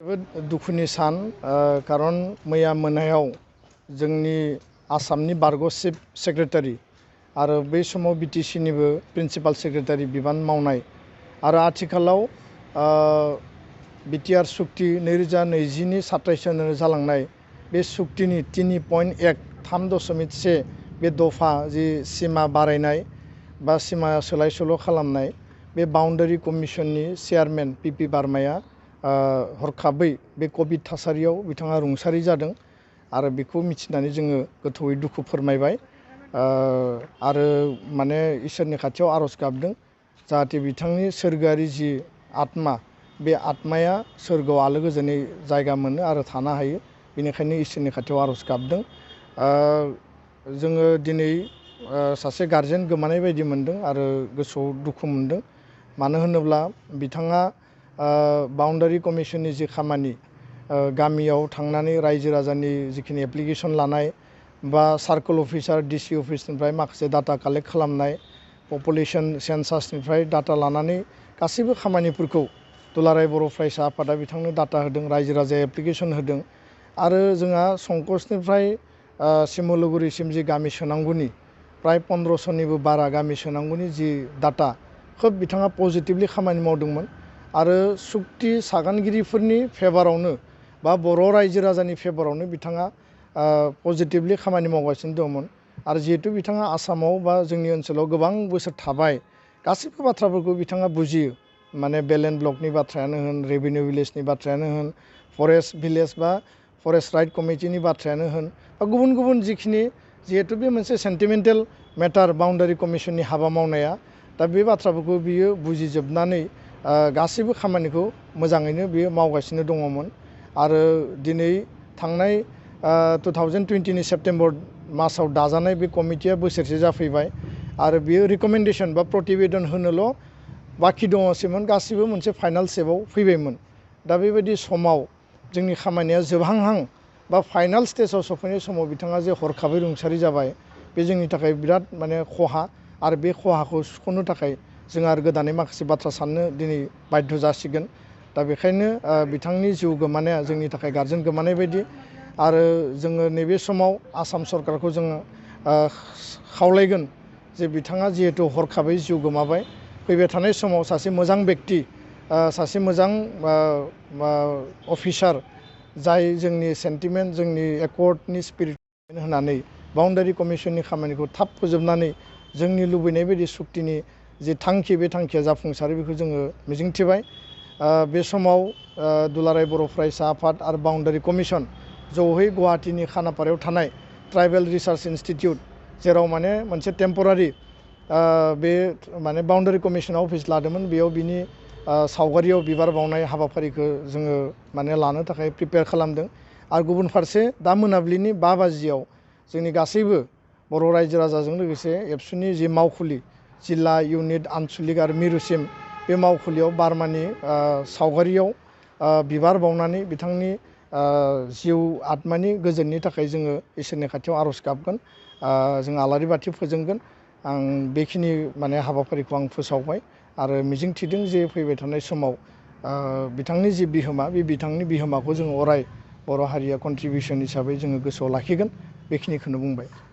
जोबोद दुखुनि सान खारन मैया मोनायाव जोंनि आसामनि बारग' चिफ सेक्रेटारि आरो बै समाव BTC निबो प्रिन्सिपाल सेक्रेटारि बिबान मावनाय आरो आथिखालाव BTR सुक्ति 2020 नि 27 जानुवारि जालांनाय बे सुक्तिनि 3.1 3.1 बे दफा जि सिमा बारायनाय बा सिमा सोलाय सोल' खालामनाय बे बाउन्डारि कमिसननि चेयारमेन PP बार्माया हरखाबै बे कभिड थासारियाव बिथाङा रुंसारि जादों आरो बेखौ मिथिनानै जोङो गोथौयै दुखु फोरमायबाय आरो माने इसोरनि खाथियाव आरज गाबदों जाहाथे बिथांनि सोरगोआरि जि आत्मा बे आत्माया सोरगोआव आलो गोजोनै जायगा मोनो आरो थानो हायो बेनिखायनो इसोरनि खाथियाव आरज गाबदों जोङो दिनै सासे गार्जेन गोमानाय बायदि मोनदों आरो गोसोआव दुखु मोनदों मानो होनोब्ला बिथाङा बाउन्डारि कमिसननि जि खामानि गामियाव थांनानै रायजो राजानि जिखिनि एप्लिकेसन लानाय बा सार्कोल अफिसार DC अफिसनिफ्राय माखासे डाटा कालेक्ट खालामनाय पपुलेसन सेन्सासनिफ्राय डाटा लानानै गासैबो खामानिफोरखौ दुलाराय बर' फरायसा आफादा बिथांनो डाटा होदों रायजो राजाया एप्लिकेसन होदों आरो जोंहा संकसनिफ्राय सिमलुगुरिसिम जि गामि सोनांगौनि प्राय 1500निबो बारा गामि सोनांगौनि जि डाटा खोब बिथाङा पजिटिभलि खामानि मावदोंमोन आरो सुक्ति सागानगिरिफोरनि फेभारावनो बा बर' रायजो राजानि फेभारावनो बिथाङा पजिटिभलि खामानि मावगासिनो दंमोन आरो जिहेतु बिथाङा आसामाव बा जोंनि ओनसोलाव गोबां बोसोर थाबाय गासैबो बाथ्राफोरखौ बिथाङा बुजियो माने बेलेन ब्लकनि बाथ्रायानो होन रेभिनिउ भिलेजनि बाथ्रायानो होन फरेस्ट भिलेज बा फरेस्ट राइट कमिटिनि बाथ्रायानो होन बा गुबुन गुबुन जिखिनि जिहेतु बे मोनसे सेन्टिमेन्टेल मेटार बाउन्डारि कमिसननि हाबा मावनाया दा बे बाथ्राफोरखौ बियो बुजिजोबनानै गासैबो खामानिखौ मोजाङैनो बियो मावगासिनो दङमोन आरो दिनै थांनाय 2020 नि सेप्तेम्बर मासाव दाजानाय बे कमिटिया बोसोरसे जाफैबाय आरो बियो रिकमेन्डेसन बा प्रतिवेदन होनोल' बाखि दङसैमोन गासिबो मोनसे फाइनाल स्टेपआव फैबायमोन दा बेबायदि समाव जोंनि खामानिया जोबहांहां बा फाइनाल स्टेजाव सफैनाय समाव बिथाङा जे हरखाबै रुंसारि जाबाय बे जोंनि थाखाय बिराद माने खहा आरो बे खहाखौ सुख'नो थाखाय जों आरो गोदानै माखासे बाथ्रा साननो दिनै बाध्य जासिगोन दा बेखायनो बिथांनि जिउ गोमानाया जोंनि थाखाय गार्जेन गोमानाय बायदि आरो जोङो नैबे समाव आसाम सरकारखौ जोङो खावलायगोन जे बिथाङा जिहेतु हरखाबै जिउ गोमाबाय फैबाय थानाय समाव सासे मोजां बेक्ति सासे मोजां अफिसार जाय जोंनि सेन्टिमेन्ट जोंनि एकर्डनि स्पिरिट होनानै बाउन्डारि कमिसननि खामानिखौ थाब फोजोबनानै जोंनि लुबैनाय बायदि सुक्तिनि जि थांखि बे थांखिया जाफुंसारो बेखौ जोङो मिजिंथिबाय बे समाव दुलाराय बर' फरायसा आफाद आरो बाउन्डारि कमिसन जयै गुवाहाटीनि खानापारायाव थानाय ट्राइबेल रिसार्च इनस्टिटिउट जेराव माने मोनसे टेम्परारि बे माने बाउन्डारि कमिसनाव अफिस लादोंमोन बेयाव बिनि सावगारियाव बिबार बावनाय हाबाफारिखौ जोङो माने लानो थाखाय प्रिपेयार खालामदों आरो गुबुन फारसे दा मोनाबिलिनि 5 बाजियाव जोंनि गासैबो बर' रायजो राजाजों लोगोसे एबसुनि जि मावखुलि जिल्ला इउनिट आनसलिक आरो मिरुसिम बे मावखुलियाव बार्मानि सावगारियाव बिबार बावनानै बिथांनि जिउ आत्मानि गोजोननि थाखाय जोङो इसोरनि खाथियाव आरज गाबगोन जों आलारि बाथि फोजोंगोन आं बेखिनि माने हाबाफारिखौ आं फोसावबाय आरो मिजिंथिदों जे फैबाय थानाय समाव बिथांनि जि बिहोमा बे बिथांनि बिहोमाखौ जोङो अराय बर' हारिया कन्ट्रिबिउसन हिसाबै जोङो गोसोआव लाखिगोन बेखिनिखौनो बुंबाय।